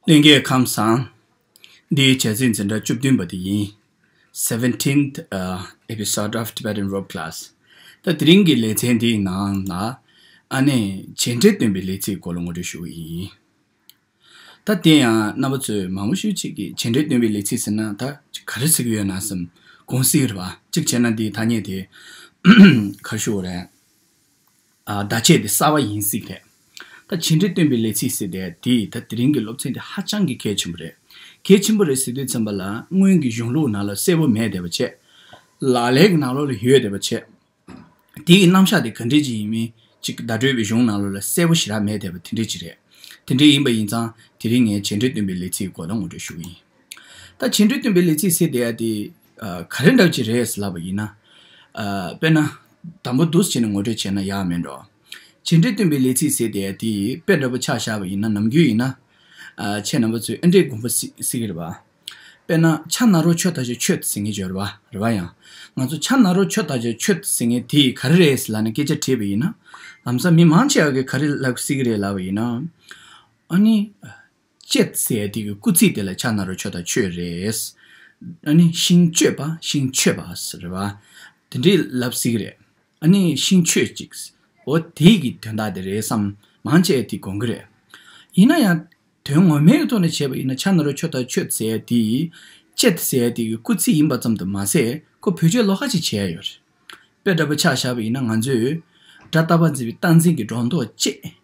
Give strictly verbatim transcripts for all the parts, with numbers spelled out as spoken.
ལྷན་རྒྱས་ཁམས་བཟང་། འདི་བྱ་ཚིག་འཛིན་གྲྭ་བཅུ་བདུན་པ་དེ་ཡིན། Seventeenth uh, episode of Tibetan Rope Class. ད་དེ་རིང་གི་ལེ་ཚན་འདིའི་ནང་ལ་ཨ་ནི་བྱེད་འབྲེལ་སྟོན་པའི་ལས་ཚིག་སྐོར་ལ་ངོ་སྤྲོད་ཞུ་གི་ཡིན། ད་དེ་ཡང་རྣམ་པ་ཚོས་མང་པོ་ཞིག་ཅིག་གིས་བྱེད་འབྲེལ་སྟོན་པའི་ལས་ཚིག་ཟེར་ན་ད་ག་རེ་ཟེར་གི་ཡོད་ན་བསམ་དགོངས་སྲིད་རེད་བ། གཅིག་བྱས་ན་འདིའི་ཐ་སྙད་དེ་ག་རེ་ཞུ་དགོས་རེད། ཨ། བརྡ་ཆད་དེ་གསར་བ་ཡིན་སྲིད་རེད། ད་བྱེད་འབྲེལ་སྟོན་པའི་ལས་ཚིག་ཟེར་དེ་དེ་ད་དེ་རིང་གི་སློབ་ཚན་དེ་ཧ་ཅང་གི་གལ་ཆེན་པོ་རེད། གལ་ཆེན་པོ་རེད་ཟེར་དུས་ཙམ་པ་ལ་སྔོན་གྱི་གཞུང་ལུགས་ནང་ལ་གསལ་པོ་མེད་བསྡད་པ་བྱས། ལག་ལེན་གྱི་ནང་ལོགས་ལ་ཡོད་བསྡད་པ་བྱས། དེ་ཡི་རྣམ་གཞག་དེ་ག་འདྲས་ཅིག་ཡིན་མིན་ཅིག་བརྡ་སྤྲོད་པའི་གཞུང་ནང་ལོགས་ལ་གསལ་པོ་ཞེ་དྲག་མེད་བསྡད་པ་དེ་འདྲས་ཅིག་རེད། དེ་འདྲས་ཡིན་པ་ཡིན་ཙང་དེ་རིང་ངས་བྱེད་འབྲེལ་སྟོན་པའི་ལས་ཚིག་སྐོར་ལ་ངོ་སྤྲོད་ཞུ་གི་ཡིན། ད་བྱེད་འབྲེལ་སྟོན་པའི་ལས་ཚིག་ཟེར་བསྡད་ཡ་དེ་ཨ། ག་རེ་འདྲ་བོ་ཅིག་རེད་ལབ་པ་ཡིན་ན། ཨ། དཔེར་ན། དང་པོ་འདུག་སེ་བྱས་ནས་ངོ་སྤྲོད་བྱས་ན་ཡག་མེད་འགྲོ། བྱེད་འབྲེལ་སྟོན་པའི་ལས་ཚིག་ཟེར་དེ་དེ་དཔེ་འདྲ་པོ་ཆ་བཞག་པ་ཡིན་ན་ནམ་རྒྱུན་ཡིན་ན། ཨ། ཁྱེད་རྣམ་པ་ཚོས་ཨེ་འདྲས་དགོངས་པ་སྲིད་སྲིད་ཀྱི་རེད་པ། དཔེར་ན་ཆ་ན་རོ་ཆོ་ད་ཆ་ཆོད་ཟེར་མཁན་ཅིག་ཡོད་རེད་པ། རེད་པ། ཡང་ང་ཚོ་ཆ་ན་རོ་ཆོ་ད་ཆ་ཆོད་ཟེར་མཁན་དེ་ག་རེ་རེད་ལབ་ནས་སྐད་ཆ་དྲིས་པ་ཡིན་ན། ལམ་སང་མི་མང་ཆེ་བ་གིས་ག་རེ་ལབ་སྲིད་ཀྱི་རེད་ལབ་པ་ཡིན་ན། ཨ་ནི། གཅད་ཟེར་ཡ་དེ་གི་སྐུལ་ཚིག་དེ་ལ་ཆ་ན་རོ་ཆོ་ད་ཆོད་རེད། ཨ་ནི་ཤིང་གཅོད་པ་ཤིང་ཆོད་པ་ཟེར་བ། དེ་འདྲས་ལབ་སྲིད་ཀྱི་རེད། ཨ་ནི་ཤིང་ཆོད་ཅིག་འོ་དེ་གི་དོན་དག་དེ་རེད་བསམ་མང་ཆེ་དེ་དགོངས་ཀྱི་རེད། ཡིན་ན་ཡང་དོན་ངོ་མའི་ཐོག་ནས་བྱས་པ་ཡིན་ན་ཆ་ན་རོ་ཆོ་ད་ཆོད་ཟེར་ཡ་དེ་གཅད་ཟེར་ཡ་དེ་གི་སྐུལ་ཚིག་ཡིན་པ་ཙམ་དུ་མ་ཟད་ཁོ་བེད་སྤྱོད་ལོགས་ཀ་ཅིག་བྱས་ཡ་ཡོད་རེད། དཔེ་འདྲ་པོ་ཆ་བཞག་པ་ཡིན་ན་ང་ཚོས་སྒྲ་རྟག་པ་འཛིན་པའི་རྟག་འཛིན་གྱི་སྒྲོ་འདོགས་བཅད།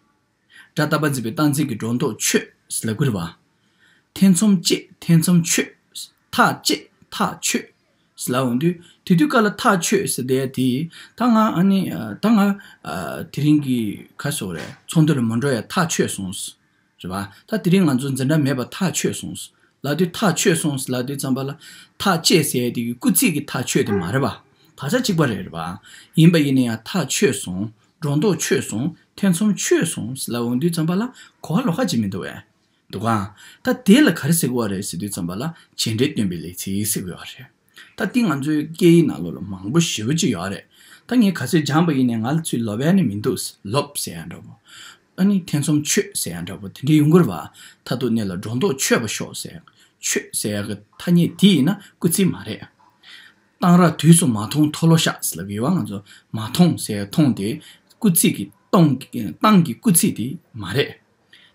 སྒྲ་རྟག་པ་འཛིན་པའི་རྟག་འཛིན་གྱི་སྒྲོ་འདོགས་ཆོད་ཟེར་ལབ་ཀྱི་རེད་པ། ཐེ་ཚོམ་བཅད་ཐེ་ཚོམ་ཆོད། ཐག་བཅད་ཐག་ཆོད་ཟེར་ལབ་འོང་དུས་དེ་དུས་སྐབས་ལ་ཐག་ཆོད་ཟེར་བསྡད་ཡ་དེ་ད་ང་ཨ་ནི་ད་ང་དེ་རིང་གི་ག་རེ་ཟེར་དགོས་རེད། ཚོགས་འདུ་ལ་མ་འགྲོ་ཡ་ཐག་ཆོད་སོང་། རེད་པ། ད་དེ་རིང་ང་ཚོ་འཛིན་གྲྭ་མེད་པ་ཐག་ཆོད་སོང་། ལབ་དུས་ཐག་ཆོད་སོང་ལབ་དུས་ཙམ་པ་ལ་ཐག་བཅད་ཟེར་ཡ་དེ་གི་སྐུལ་ཚིག་གི་ཐག་ཆོད་དེ་མ་རེད་པ། བག་ཆགས་གཅིག་པ་རེད། རེད་པ། ཡིན་པ་ཡིན་ན་ཡང་ཐག་ཆོད་སོང་། སྒྲོ་འདོགས་ཆོད་སོང་། ཐེ་ཚོམ་ཆོད་སོང་ལབ་འོང་དུས་ཙམ་པ་ལ་གོ་བ་ལོགས་ཀ་ཅིག་མི་འདུག་གས། འདུག་ག་ད་དེ་ལ་ག་རེ་ཟེར་གྱི་ཡོད་རེད་ཟེར་དུས་ཙམ་པ་ལ་བྱེད་འབྲེལ་སྟོན་པའི་ལས་ཚིག་ཟེར་གྱི་ཡོད་རེད། ད་འདི་ང་ཚོའི་སྐད་ཡིག་ནང་ལོགས་ལ་མང་པོ་ཞེ་པོ་ཅིག་ཡོད་རེད། ད་ངས་ག་ཚོད་སྦྱངས་པ་ཡིན་ནའི་ང་ལ་ཚུར་ལོབས་ཡ་ནི་མི་འདུག་ལོབས་ཟེར་ཡ་འདྲ་པོ། ཨ་ནི་ཐེ་ཚོམ་ཆོད་ཟེར་ཡ་འདྲ་པོ་དེ་འདྲ་ཡོང་གི་རེད་པ། མཐར་ཐུག་གནད་ལ་སྒྲོ་འདོགས་ཆོད་པ་ཤོག་ཟེར། ཆོད་ཟེར་ཡ་གི་ཐ་སྙད་དེ་ཡིན་ན་སྐུལ་ཚིག་མ་རེད། གཏང་རག་དུས་སུ་མ་མཐོང་མཐོལ་ལོ་བཤགས་ཟེར་ལབ་ཡོད་པ། ང་ཚོ་མ་མཐོང་ཟེར་ཡ་མཐོང་དེ་སྐུལ་ཚིག་གི་གཏོང་གི་གཏང་གི་སྐུལ་ཚིག་དེ་མ་རེད།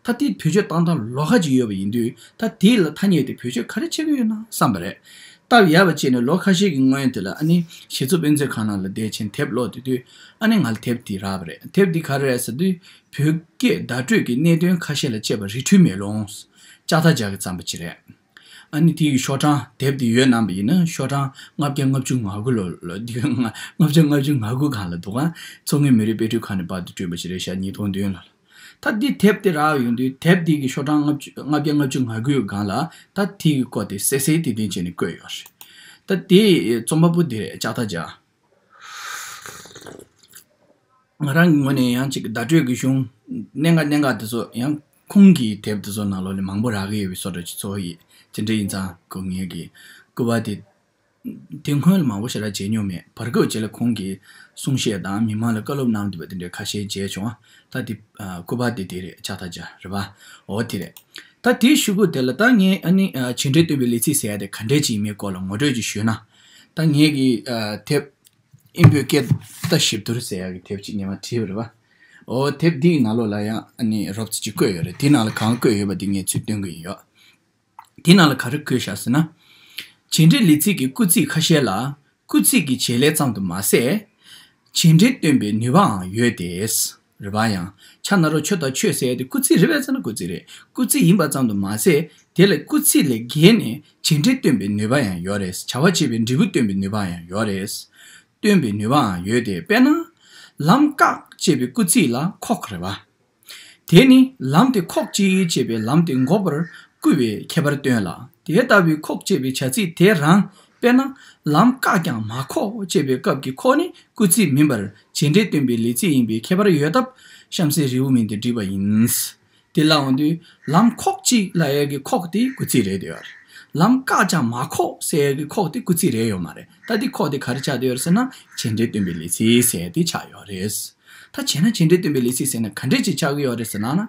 ད་དེ་བེད་སྤྱོད་བཏང་སྟངས་ལོགས་ཀ་ཅིག་ཡོད་པ་ཡིན་དུས་ད་དེ་ལ་ཐ་སྙད་དེ་བེད་སྤྱོད་ག་རེ་བྱེད་ཀྱི་ཡོད་ན་བསམ་པ་རེད། སྟབས་ཡག་པ་བྱས་ནས་ལོ་ཁ་ཤས་ཀྱི་སྔོན་དེ་ལ་ཨ་ནི་གཞིས་ཚོགས་དཔེ་མཛོད་ཁང་ནང་ལ་བསྡད་བྱས་དེབ་ཀློག་དེ་དུས་ཨ་ནི་ང་ལ་དེབ་དེ་རག་པ་རེད། དེབ་དེ་ག་རེ་རེད་ཟེར་དུས་བོད་སྐད་བརྡ་སྤྲོད་ཀྱི་གནད་དོན་ཁ་ཤས་ལ་དཔྱད་པ་རི་ཁྲོད་མེ་ལོང་ལྕགས་ཐག་རྒྱ་གིས་བརྩམས་པ་ཅིག་རེད། ཨ་ནི་དེ་ཡི་ཤོག་གྲངས་དེབ་དེ་ཡོད་སྣང་པ་ཡིན་ན་ཤོག་གྲངས་ལྔ་བརྒྱ་ལྔ་བཅུ་ང་དགུ་ལོ་ལོ་འདི་ལྔ་ལྔ་བརྒྱ་ལྔ་བཅུ་ང་དགུ་སྒང་ལ་འདུག་ག་མཚོ་སྔོན་མི་རིགས་དཔེ་སྐྲུན་ཁང་ནས་པར་དུ་བསྐྲུན་པ་ཞིག་རེད་ཤག་ཉིས་སྟོང་བདུན་ལོ་ལ། ད་འདི་དེབ་དེ་རག་ཡོང་དུས་དེབ་འདི་གི་ཤོག་གྲངས་ལྔ་བཅུ་ལྔ་བརྒྱ་ལྔ་བཅུ་ང་དགུའི་སྒང་ལ་ད་དེ་གི་སྐོར་དེ་གསལ་གསལ་ཏན་ཏན་བྱས་ནས་བཀོད་ཡོད་རེད། ད་དེ་རྩོམ་པ་པོ་དེ་རེད། ལྕགས་ཐག་རྒྱ། ང་རང་གི་ངོས་ནས་ཡང་ཅིག་བརྡ་སྤྲོད་ཀྱི་གཞུང་གནད་འགག་གནད་འགག་དེ་ཚོ་ཡང་ཁོང་གི་དེབ་དེ་ཚོ་ནང་ལོགས་ནས་མང་པོ་རག་གི་ཡོད་པའི་བཟོ་འདྲ་ཅིག་ཚོར་ཡོད། དེ་འདྲ་ཡིན་ཙང་ཁོ་ངེད་ཀྱི་སྐུ་པར་དེ་དེ་སྔོན་ལ་མང་པོ་ཞེ་དྲག་མཇལ་མྱོང་མེད། བར་སྐབས་ཅིག་ལ་ཁོང་གི་གསུང་བཤད་དང་མི་མང་ལ་བཀའ་སློབ་གནང་བསྡད་པ་དེ་འདྲ་ཁ་ཤས་མཇལ་བྱུང་། ད་དེ་སྐུ་པར་དེ་དེ་རེད། ལྕགས་ཐག་རྒྱ་རེད་པ། འོ་དེ་རེད། ད་དེའི་གཞུག་གུ་དེ་ལ་ད་ངས་ཨ་ནི་བྱེད་འབྲེལ་སྟོན་པའི་ལས་ཚིག་ཟེར་ཡ་དེ་ག་འདྲས་ཅིག་ཡིན་མིན་སྐོར་ལ་ངོ་སྤྲོད་ཅིག་ཞུས་ན། ད་ངེད་ཀྱི་དེབ་དབྱིན་བོད་སྐད་བརྡ་ཞིབ་བསྡུར་ཟེར་ཡག་གི་དེབ་ཅིག་སྔོན་མ་བྲིས་པ་རེད་པ། འོ་དེབ་འདིའི་ནང་ལོགས་ལ་ཡང་ཨ་ནི་རོབ་ཙམ་ཅིག་བཀོད་ཡོད་རེད། དེའི་ནང་ལ་གང་བཀོད་ཡོད་པ་འདི་ངས་ཚུར་སྟོན་གི་ཡིན་ཡོད། དེའི་ནང་ལ་ག་རེ་བཀོད་བཞག་ཟེར་ན། བྱེད་འབྲེལ་ལས་ཚིག་གི་སྐུལ་ཚིག་ཁ་ཤས་ལ་སྐུལ་ཚིག་གི་བྱེད་ལས་ཙམ་དུ་མ་ཟད། བྱེད་འབྲེལ་སྟོན་པའི་ནུས་པའང་ཡོད་དེ། རེད་པ། ཡང་ཆ་ན་རོ་ཆོ་ད་ཆོད་ཟེར་ཡ་དེ་སྐུལ་ཚིག་རེད་པས་ཟེར་ན་སྐུལ་ཚིག་རེད། སྐུལ་ཚིག་ཡིན་པ་ཙམ་དུ་མ་ཟད་དེ་ལས་སྐུལ་ཚིག་ལས་བརྒལ་ནས་བྱེད་འབྲེལ་སྟོན་པའི་ནུས་པ་ཡང་ཡོད་རེད། བྱ་བ་བྱེད་པའི་འབྲས་བུ་སྟོན་པའི་ནུས་པ་ཡང་ཡོད་རེད། སྟོན་པའི་ནུས་པའང་ཡོད་དེ། དཔེར་ན། ལམ་བཀག་ཅེས་པའི་སྐུལ་ཚིག་ལ་ཁོག་རེད་པ། དེ་ནི་ལམ་དེ་ཁོག་ཅིག་ཅེས་པའི་ལམ་དེ་འགོག་པར་བསྐུལ་བའི་ཁྱད་པར་སྟོན་ལ། དེ་ལྟ་བུའི་ཁོག་ཅེས་པའི་བྱ་ཚིག་དེ་རང་དཔེར་ན། ལམ་བཀག་ཀྱང་མ་ཁོག་ཅེས་པའི་སྐབས་ཀྱི་ཁོག་ནི་སྐུལ་ཚིག་མིན་པར་བྱེད་འབྲེལ་སྟོན་པའི་ལས་ཚིག་ཡིན་པའི་ཁྱད་པར་ཡོད་སྟབས་གཤམ་གསལ་རེའུ་མིག་འདི་བྲིས་པ་ཡིན། དེ་ལ་འོང་དུས་ལམ་ཁོག་ཅིག་ལབ་ཡས་ཀྱི་ཁོག་དེ་སྐུལ་ཚིག་རེད་དེ་ཡོད་རེད། ལམ་བཀག་ཀྱང་མ་ཁོག་ཟེར་ཡས་ཀྱི་ཁོག་དེ་སྐུལ་ཚིག་རེད་ཡོད་མ་རེད། ད་དེ་ཁོག་དེ་ག་རེ་ཆགས་བསྡད་ཡོད་རེད་ཟེར་ན་བྱེད་འབྲེལ་སྟོན་པའི་ལས་ཚིག་ཟེར་ཡས་དེ་ཆགས་ཡོད་རེད། ད་ ད་བྱས་ན་བྱེད་འབྲེལ་སྟོན་པའི་ལས་ཚིག་ཟེར་ན་ག་འདྲས་ཅིག་ཆགས་ཀྱི་ཡོད་རེད་ཟེར་ན་ན།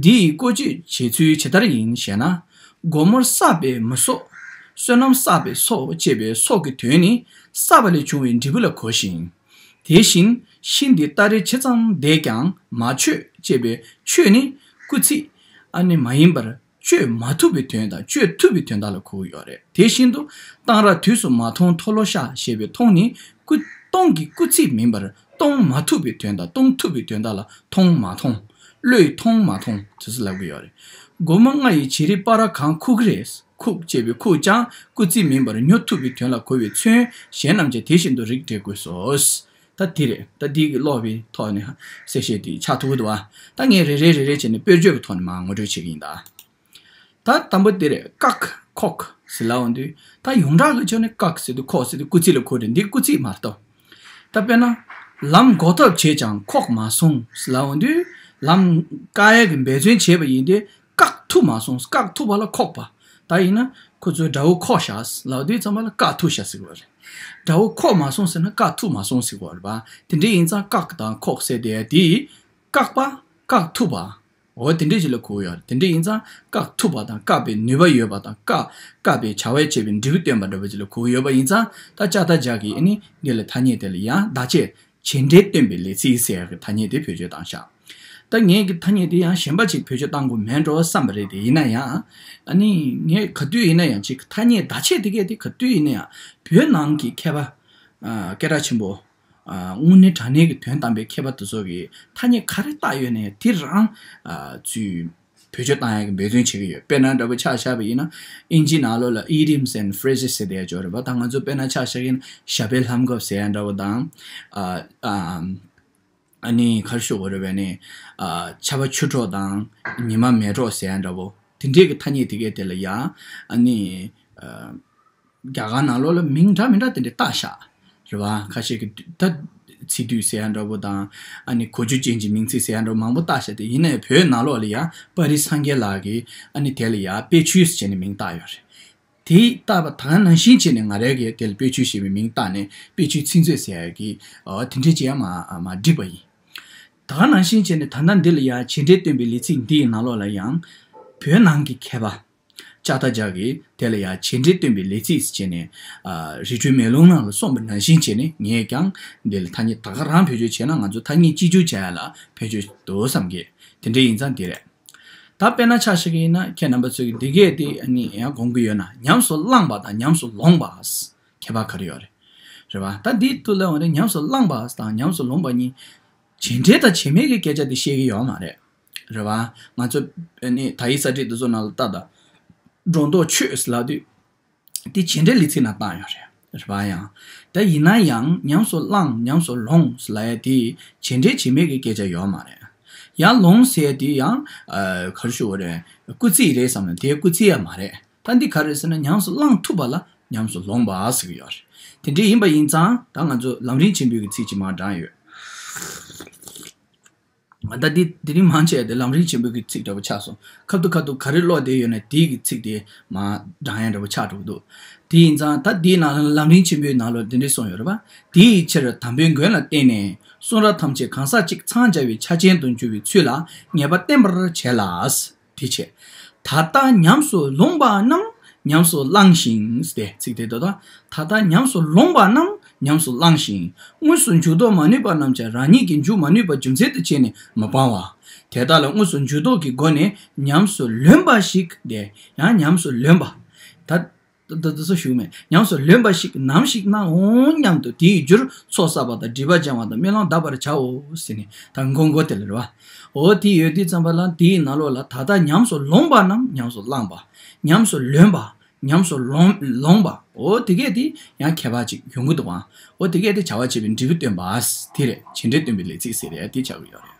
འདི་ཡི་བཀོལ་སྤྱོད་བྱེད་ཚུལ་ཇི་ལྟར་ཡིན་ཞེ་ན། སྒོར་མོར་བསགས་པའི་མི་སོགས། བསོད་ནམས་བསགས་པའི་སོགས་ཅེས་པའི་སོགས་ཀྱི་དོན་ནི་བསགས་པ་ལས་བྱུང་བའི་འབྲས་བུ་ལ་གོ་ཞིང་། དེ་བཞིན་ཤིང་འདི་སྟ་རེ་ཇི་ཙམ་འདས་ཀྱང་མ་ཆོད་ཅེས་པའི་ཆོད་ནི་སྐུལ་ཚིག་ཨ་ནི་མ་ཡིན་པར་གཅོད་མ་ཐུབ་པའི་དོན་དང་གཅོད་ཐུབ་པའི་དོན་དག་ལ་གོ་གི་ཡོད་རེད། དེ་བཞིན་དུ་གཏང་རག་དུས་སུ་མ་མཐོང་མཐོལ་ལོ་བཤགས་ཞེས་པའི་མཐོང་ནི་སྐུལ་གཏོང་གི་སྐུལ་ཚིག་མིན་པར་གཏོང་མ་ཐུབ་པའི་དོན་དང་གཏོང་ཐུབ་པའི་དོན་དག་ལ་མཐོང་མ་མཐོང་། བློས་མཐོང་མ་མཐོང་དེ་ཚོ་ལབ་ཀྱི་ཡོད་རེད། སྒོར་མོ་ལྔ་ཡི་བྱི་རིལ་པ་ར་གང་ཁུག་གི་རེད། ཁུག་ཅེས་པའི་ཁུག་ཀྱང་སྐུལ་ཚིག་མིན་པར་ཉོ་ཐུབ་པའི་དོན་ལ་གོ་བའི་ཚུལ་གཞན་རྣམས་ཀྱང་དེ་བཞིན་དུ་རིགས་འགྲེ་དགོས་སོ། ད་འདི་རེད། ད་འདི་གི་ཀློག་པའི་ཐོག་ནས་གསལ་བཤད་འདི་ཆགས་ཐུབ་ཀྱི་འདུག་བ། ད་ངས་རེ་རེ་རེ་རེ་བྱས་ནས་དཔེར་བརྗོད་ཀྱི་ཐོག་ནས་མར་ངོ་སྤྲོད་བྱེད་ཀྱི་ཡིན་ད། ད་དང་པོ་འདི་རེད། བཀག་ཁོག་ཟེར་ལབ་འོང་དུས་ད་ཡོངས་གྲགས་ཀྱི་ཆ་ནས་བཀག་ཟེར་དུས་ཁོག་ཟེར་དུས་སྐུལ་ཚིག་ལ་གོ་རེད། འདི་སྐུལ་ཚིག་མ་གཏོགས། ད་དཔེར་ན། ལམ་འགོག་ཐབས་བྱས་ཀྱང་ཁོག་མ་སོང་ཟེར་ལབ་འོང་དུས་ལམ་བཀག་ཡས་ཀྱི་འབད་བརྩོན་བྱས་པ་ཡིན་ཏེ། བཀག་ཐུབ་མ་སོང་། བཀག་ཐུབ་པ་ལ་ཁོག་པ། ད་ཡིན་ན་ཁོ་ཚོས་དགྲ་བོ་ཁོག་བཞག་ལབ་དུས་ཙམ་པ་ལ་བཀག་ཐུབ་བཞག་ཟེར་གྱི་ཡོད་རེད། དགྲ་བོ་ཁོག་མ་སོང་ཟེར་ན་བཀག་ཐུབ་མ་སོང་ཟེར་གྱི་ཡོད་རེད་པ། དེ་འདྲ་ཡིན་ཙང་བཀག་དང་ཁོག་ཟེར་དེ་དེ་བཀག་པ་བཀག་ཐུབ་པ། འོ་དེ་འདྲ་ཞིག་ལ་གོ་གི་ཡོད་རེད། དེ་འདྲ་ཡིན་ཙང་བཀག་ཐུབ་པ་དང་བཀག་པའི་ནུས་པ་ཡོད་པ་དང་བཀག་བཀག་པའི་བྱ་བས་བྱས་པའི་འབྲས་བུ་སྟོན་པ་འདྲ་པོ་ཅིག་ལ་གོ་གི་ཡོད་པ་ཡིན་ཙང་ད་ལྕགས་རྟ་ལྗགས་ཀྱིས་ཨ་ནི་འདི་ལ་ཐ་སྙད་དེ་ལ་ཡང་བརྡ་ཆད། བྱེད་འབྲེལ་སྟོན་པའི་ལས་ཚིག་ཟེར་ཡག་གི་ཐ་སྙད་དེ་བེད་སྤྱོད་བཏང་ཤག་ད་ངས་ཀྱི་ཐ་སྙད་དེ་ཡང་གཞན་པ་ཅིག་བེད་སྤྱོད་བཏང་དགོས་མེད་འགྲོ་བསམ་པ་རེད་དེ། ཡིན་ན་ཡང་། ཨ་ནི་ངས་ག་དུས་ཡིན་ན་ཡང་ཅིག་ཐ་སྙད་བརྡ་ཆད་དེ་གས་དེ་ག་དུས་ཡིན་ན་ཡང་བོད་ནང་གི་མཁས་པ། ཨ། སྐད་གྲགས་ཆེན་པོ། ཨ། དངོས་གནས་དྲང་གནས་ཀྱི་དོན་དམ་པའི་མཁས་པ་དེ་ཚོ་གིས་ཐ་སྙད་ག་རེ་བཏགས་ཡོད་ནའི་དེ་རང་། ཨ། ཚུལ། བེད་སྤྱོད་བཏང་ཡག་གི་འབད་བརྩོན་བྱེད་ཀྱི་ཡོད། དཔེར་ན་འདྲ་པོ་ཆ་བཞག་པ་ཡིན་ན། ཨིན་ཇི་ནང་ལོགས་ལ་idioms and phrases ཟེར་དེ་ཡ་ཅིག་ཡོད་རེད་པ། ད་ང་ཚོ་དཔེར་ན་ཆ་བཞག་གིན་ཞབས་པད་ལྷམ་གོག་ཟེར་ཡ་འདྲ་པོ་དང་། ཨ། ཨ། ཨ་ནི་ག་རེ་ཞུ་དགོས་རེད་པས་ནི། ཨ། ཆར་པ་ཆུ་གྲོགས་དང་ཉི་མ་མེ་གྲོགས་ཟེར་ཡ་འདྲ་པོ། དེ་འདྲས་ཀྱི་ཐ་སྙད་དེ་གས་དེ་ལ་ཡ། ཨ་ནི། ཨ། རྒྱ་གར་ནང་ལོགས་ལ་མིང་འདྲ་མི་འདྲ་དེ་འདྲ་བཏགས་ཤག་རེད་བ། ཁ་ཤས་ཀྱིས་ད་ཚིག་སྡུད་ཟེར་ཡ་འདྲ་པོ་དང་། ཨ་ནི་གོ་རྒྱུ་ཅན་གྱི་མིང་ཚིག་ཟེར་ཡ་འདྲ་པོ་མང་པོ་བཏགས་ཤག་དེ་ཡིན་ནའི་བོད་ནང་ལོགས་ལ་ཡ་པ་རི་སངས་རྒྱས་ལགས་ཀྱིས་ཨ་ནི་དེ་ལ་ཡ་དཔེ་ཆོས་ཟེར་ནས་མིང་བཏགས་ཡོད་རེད། དེ་བཏགས་པ་དེ་ག་ནང་བཞིན་བྱས་ནས་ང་རང་གིས་དེ་ལ་དཔེ་ཆོས་ཞེས་པའི་མིང་བཏགས་ནས་དཔེ་ཆོས་ཚིག་མཛོད་ཟེར་ཡ་གི་ཨོ་དེ་འདྲས་ཅིག་ཡ་མ་མ་བསྒྲིགས་པ་ཡིན། དེ་ག་ནང་བཞིན་བྱས་ནས་ད་ལྟ་འདི་ལ་ཡ་བྱེད་འབྲེལ་སྟོན་པའི་ལས་ཚིག་འདིའི་ནང་ལོགས་ལ་ཡང་བོད་ནང་གི་མཁས་པ། ལྕགས་རྟ་ལྗགས་ཀྱིས་དེ་ལ་ཡང་བྱེད་འབྲེལ་སྟོན་པའི་ལས་ཚིག་ཟེར་བྱས་ནས། ཨ། རི་ཁྲོད་མེ་ལོང་ནང་ལ་གསུངས་པ་ནང་བཞིན་བྱས་ནས་ངས་ཀྱང་འདི་ལ་ཐ་སྙད་ད་ག་རང་བེད་སྤྱོད་བྱས་ན་ང་ཚོ་ཐ་སྙད་གཅིག་གྱུར་བྱ་ཡ་ལ་བེད་སྤྱོད་འདུག་བསམ་གི། དེ་འདྲ་ཡིན་ཙང་འདི་རེད། ད་དཔེར་ན་ཆ་བཞག་གི་ཡིན་ན་ཁྱེད་རྣམ་པ་ཚོས་འདི་གས་དེ་ནི་ཡང་དགོངས་ཀྱི་ཡོད་ན་ཉམས་སུ་བླངས་པ་དང་ཉམས་སུ་ལོངས་པ། ཁྱད་པར་ག་རེ་ཡོད་རེད། རེད་བ། ད་འདི་དུ་ལ་འོ་རེད། ཉམས་སུ་བླངས་པ་དང་ཉམས་སུ་ལོངས་པ་གཉིས། བྱེད་འབྲེལ་དང་བྱེད་མེད་ཀྱི་སྐད་ཆ་དེ་བཤད་ཀྱི་ཡོད་མ་རེད། རེད་བ། ང་ཚོ་ནི་དག་ཡིག་གསར་བསྒྲིགས་འདི་ཚོ་ནང་ལ་ལྟ་དང་། སྒྲོ་འདོགས་ཆོད་ཟེར་ལབ་དུས། དེ་བྱེད་འབྲེལ་ལས་ཚིག་ནང་བཏང་ཡོད་རེད། རེད་བ། ཡང་། ད་ཡིན་ན་ཡང་ཉམས་སུ་བླངས་ཉམས་སུ་ལོངས་ཟེར་ལབ་ཡ་དེ་བྱེད་འབྲེལ་བྱེད་མེད་ཀྱི་སྐད་ཆ་ཡོད་མ་རེད། ཡང་ལོངས་ཟེར་ཡ་དེ་ཡང་། ཨ། ག་རེ་ཞུ་དགོས་རེད། སྐུལ་ཚིག་རེད་བསམ་ན་དེ་སྐུལ་ཚིག་ཡང་མ་རེད། ད་འདི་ག་རེ་ཟེར་ན་ཉམས་སུ་བླངས་ཐུབ་པ་ལ་ཉམས་སུ་ལོངས་པ་ཟེར་གྱི་ཡོད་རེད། དེ་འདྲ་ཡིན་པ་ཡིན་ཙང་ད་ང་ཚོ་ལམ་རིམ་ཆེན་པོའི་གི་ཚིག་ཅིག་མར་དྲངས་ཡོད། ད་འདི་དེ་རིང་མང་ཆེ་བ་དེ་ལམ་རིམ་ཆེན་པོའི་གི་ཚིག་འདྲ་པོ་ཆགས་སོང་། ཁ་ཐུག་ཁ་ཐུག་ག་རེ་ཀློག་བསྡད་ཡོད་ན་དེའི་གི་ཚིག་དེ་མར་དྲངས་ཡ་འདྲ་པོ་ཆགས་འགྲོ་གི་འདུག་དེ་ཡིན་ཙང་ད་འདིའི་ནང་ལམ་རིམ་ཆེན་པོའི་ནང་ལོགས་འདི་འདྲ་གསུངས་ཡོད་རེད་པ། དེ་ཡི་ཕྱིར་དམ་པའི་མགོན་ལ་བརྟེན་ནས་གསུང་རབ་ཐམས་ཅད་གང་ཟག་གཅིག་ཚང་སྦྱར་བའི་ཆ་ཅན་དུ་འགྱུར་བའི་ཚུལ་ལ་ངེས་པ་བསྟེན་པར་བྱས་ལ། དེ་བྱས། ད་ལྟ་ཉམས་སུ་ལོངས་པ་རྣམས་ཉམས་སུ་བླངས་ཤིང་། ཏེ་ཚིག་དེ་ལྟ་སྟངས། ད་ལྟ་ཉམས་སུ་ལོངས་པ་རྣམས་ཉམས་སུ་བླངས་ཤིང་། དངོས་སུ་འཇུག་ལྡོག་མ་ནུས་པ་རྣམས་ཀྱང་རང་ཉིད་ཀྱིས་འཇུག་མ་ནུས་པ་རྒྱུ་མཚན་དུ་བྱས་ནས་མི་སྤང་བ། དེ་དག་ལ་དངོས་སུ་འཇུག་ལྡོག་གི་སྒོ་ནས་ཉམས་སུ་ལོན་པ་ཞིག་ཏེ་ཡང་ཉམས་སུ་ལོན་པ། ད། ད་ད་ད་གསུངས་མེད། ཉམས་སུ་ལོན་པ་ཞིག་ནམ་ཞིག་ན་འོང་སྙམ་དུ་དེའི་རྒྱུར་ཚོགས་བསགས་པ་དང་སྒྲིབ་པ་སྦྱང་བ་དང་སྨོན་ལམ་གདབ་པར་བྱའོ་ཟེར་ནས་ད་མགོ་མགོ་དེ་ལ་རེད་བ། འོ་དེ་ཡོད་དུས་ཙམ་པ་ལ་དེའི་ནང་ལོགས་ལ་ད་ལྟ་ཉམས་སུ་ལོངས་པ་རྣམས་ཉམས་སུ་བླངས་པ། ཉམས་སུ་ལོན་པ། ཉམས་སུ་ལོངས་ལོངས་པ། འོ་དེ་གས་དེ་ཡང་ཁྱད་པར་ཅིག་ཡོང་གི་འདུག་ཨང་། འོ་དེ་གས་དེ་བྱ་བ་བྱེད་པའི་འབྲས་བུ་སྟོན་པ། དེ་རེད། བྱེད་འབྲེལ་སྟོན་པའི་ལས་ཚིག་ཟེར་ཡ་དེ་ཆགས་ཀྱི་ཡོད་རེད།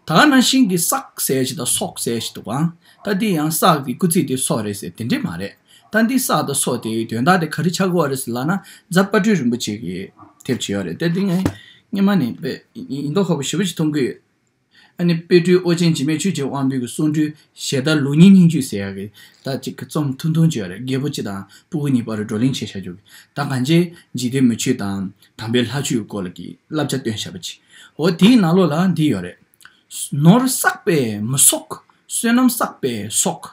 ད་ག་ནང་བཞིན་གྱི་བསགས་ཟེར་ཞིག་དང་སོགས་ཟེར་ཞིག་འདུག་ཨང་། ད་འདི་ཡང་བསགས་ཀྱི་སྐུལ་ཚིག་དེ་སོགས་རེད་ཟེར་དེ་འདྲས་མ་རེད། ད་འདི་བསགས་དང་སོགས་དེའི་དོན་དག་དེ་ག་རེ་ཆགས་ཀྱི་ཡོད་རེད་ཟེར་ལབ་ན་རྫ་དཔལ་སྤྲུལ་རིན་པོ་ཆེ་གིས་དེབ་ཅིག་ཡོད་རེད། དེ་འདི་ངས་སྔོན་མ་ནས་དཔེ་ཡིན་མདོག་ཁ་པོ་ཞེ་པོ་ཅིག་མཐོང་གི་ཡོད། ཨ་ནི་དཔལ་སྤྲུལ་ཨོ་རྒྱན་འཇིགས་མེད་ཆོས་རྒྱལ་དབང་པོའི་གི་གསུང་སྤྲུལ་ཞལ་ཏ་ལུགས་གཉིས་སྙན་བརྒྱུད་ཟེར་ཡག་གི་ད་ཅིག་གི་རྩོམ་ཐུང་ཐུང་ཅིག་ཡོད་རེད། རྒད་པོ་གཅིག་དང་སྤུ་གུ་གཉིས་བར་དུ་བགྲོ་གླེང་བྱས་བཞག་རྒྱུ་གི། ད་གང་ཅི་འཇིག་རྟེན་མི་ཆོས་དང་དམ་པའི་ལྷ་ཆོས་ཀྱི་སྐོར་ལ་གི་བསླབ་བྱ་སྟོན་བཞག་པ་ཅིག་འོ་དེའི་ནང་ལོགས་ལ་འདི་ཡོད་རེད། ནོར་བསགས་པས་མི་གསོག་བསོད་ནམས་བསགས་པས་གསོག་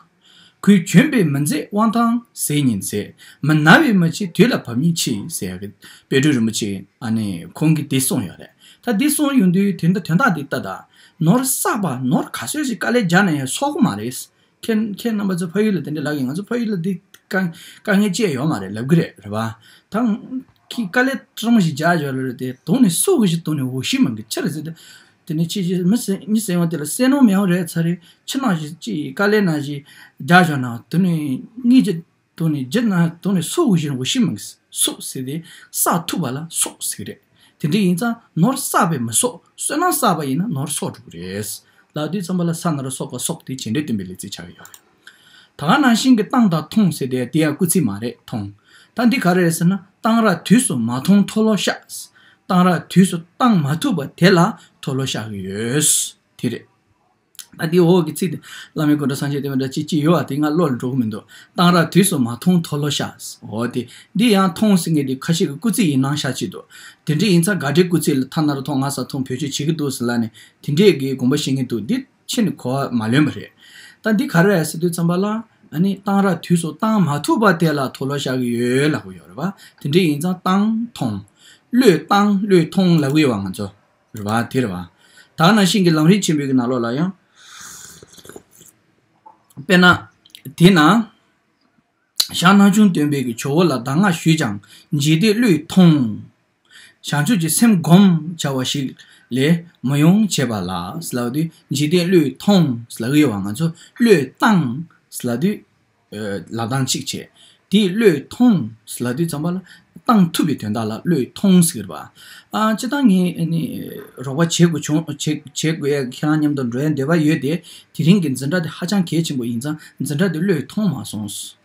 གོས་གྱོན་པས་མི་མཛེས་དབང་ཐང་ཟད་ཉིན་ཟད། མི་ན་བས་མི་འཆི་དུས་ལ་བབ་ཉིན་འཆི་ཟེར་ཡག་གི་དཔལ་སྤྲུལ་རིན་པོ་ཆེ་ཨ་ནི་ཁོང་གིས་འདི་གསུངས་ཡོད་རེད། ད་འདི་གསུངས་ཡོང་དུས་དོན་དག་དོན་དག་འདི་ལྟ་ད། ནོར་བསགས་པ་ནོར་ག་ཚོད་ཞིག་དཀའ་ལས་རྒྱག་ན་ཡང་གསོག་གི་མ་རེད། ཁྱེད་ཁྱེད་རྣམ་པ་ཚོ་ཕ་ཡུལ་ལ་དེ་འདྲ་ལབ་ཀྱི། ང་ཚོ་ཕ་ཡུལ་ལ་འདི་དཀའ་དཀའ་ངལ་ཅི་ཡང་ཡོད་མ་རེད་ལབ་ཀྱི་རེད། རེད་པ། ད་ཁྱི་དཀའ་ལས་སྤྲང་ཞིག་རྒྱག་བཞག་ལ་རེད་དེ་དོན་ནི་སུ་གི་ཞིག་དོན་ནི་འོ་ཤི་མང་གི་ཆེ་རེད་ཟེར་ཏེ། དེ་ནས་ཁྱི་ཞིག་མི་ཟེར་མི་ཟེར་ཡོང་དེ་ལ་སེ་ནོ་མེའོ་རེད་ཚ་རེད། ཁྱི་ནང་ཞིག་ཅི་དཀའ་ལས་ནང་ཞིག་རྒྱག་བཞག་ན་དོན་ནི་གཉིས་ཀྱི་དོན་ནི་རྒྱུ་ན་དོན་ནི་སུ་གི་ཞིག་འོ་ཤི་མང་གི་སུ་ཟེར་ཏེ་བསགས་ཐུབ་པ་ལ་གསོག་ཟེར་གི་རེད། དེ་འདྲ་ཡིན་ཙང་ནོར་བསགས་པས་མི་གསོག་བསོད་ནམས་བསགས་པ་ཡིན་ན་ནོར་གསོག་འགྲོ་གི་རེད། ལབ་དུས་ཙམ་པ་ལ་ས་ན་རོ་སོགས་པ་སོགས་དེ་བྱེད་འབྲེལ་སྟོན་པའི་ལས་ཚིག་ཆགས་ཡོད་རེད། ད་ག་ནང་བཞིན་གྱི་བཏང་དང་ཐོངས་ཟེར་དེ་དེ་ཡང་སྐུལ་ཚིག་མ་རེད་ཐོངས། ད་འདི་ག་རེ་རེད་ཟེར་ན་བཏང་ར་དུས་སུ་མ་ཐོངས་མཐོལ་ལོ་བཤགས། བཏང་ར་དུས་སུ་བཏང་མ་ཐུབ་པ་དེ་ལ་མཐོལ་ལོ་བཤགས་ཀྱི་ཡོད། དེ་རེད། ད་འདི་འོག་གི་ཚིག་དེ་བླ་མའི་སྐུ་འདྲ་སངས་རྒྱས་བསྟན་པའི་འདྲ་ཅིག་ཅིག་ཡོད་པ་དེ་ང་བློ་ལ་འགྲོ་གི་མི་འདུག་བཏང་ར་དུས་སུ་མ་ཐོངས་མཐོལ་ལོ་བཤགས། འོ་དེ་འདི་ཡང་ཐོངས་ཟེར་མཁན་དེ་ཁ་ཤས་ཀྱི་སྐུལ་ཚིག་ཡིན་སྣང་ཤས་ཅིག་འདུག་དེ་འདྲ་ཡིན་ཙང་ག་འདྲའི་སྐུལ་ཚིག་ལ་ཐ་ན་ར་ཐོངས་ང་ས་ཐོངས་བེད་སྤྱོད་བྱེད་ཀྱི་འདུག་ཟེར་ལབ་ནས་དེ་འདྲས་ཀྱི་དགོངས་པ་བཞེས་མཁན་འདུག་འདི་ཕྱི་ནས་གོ་བ་མ་ལོན་པ་རེད། ད་འདི་ག་རེ་རེད་ཟེར་དུས་ཙམ་པ་ལ་ཨ་ནི་བཏང་ར་དུས་སུ་བཏང་མ་ཐུབ་པ་དེ་ལ་མཐོལ་ལོ་བཤགས་ཀྱི་ཡོད་ལབ་ཀྱི་ཡོད་རེད་པ། དེ་འདྲ་ཡིན་ཙང་བཏང་ཐོངས། བློས་བཏང་བློས་ཐོངས་ལབ་ཀྱི་ཡོད་པ་ང་ཚོ། རེད་པ། དེ་རེད་པ། ད་ནང་བཞིན་གྱི་ལམ་རིམ་ཆེན་པོའི་གི་ནང་ལོགས་ལ་ཡང་། དཔེར་ན། དེས་ན། ཞང་སྣང་ཆུང་སྟོན་པའི་གི་ཇོ་བོ་ལ་གདམས་ངག་ཞུས་ཀྱང་འཇིག་རྟེན་བློས་ཐོངས། བྱང་ཆུབ་ཀྱི་སེམས་བསྒོམ་བྱ་བ་ཞིག་ལས་མི་ཡོང་བྱས་པ་ལ་ཟེར་ལབ་དུས་འཇིག་རྟེན་བློས་ཐོངས་ཟེར་ལབ་ཀྱི་ཡོད་པ་ང་ཚོ་བློས་བཏང་ཟེར་ལབ་དུས། ལབ་སྟངས་གཅིག་བྱས། དེས་བློས་ཐོངས་ལབ་དུས་ཙམ་པ་ལ་བཏང་ཐུབ་པའི་དོན་དག་ལ་བློས་ཐོངས་ཟེར་བ། ཨ་སྤྱིར་བཏང་ངས་ཨ་ནི་རོགས་པ་བྱེད་དགོས་བྱུང་བྱེད་བྱེད་དགོས་ཡ་ཁྱེད་རང་མཉམ་དུ་འགྲོ་ཡ་འདོད་པ་ཡོད་དེ། དེ་རིང་གི་འཛིན་གྲྭ་དེ་ཧ་ཅང་གལ་ཆེན་པོ་ཡིན་ཙང་འཛིན་གྲྭ་དེ་བློས་ཐོངས་མ་སོང་།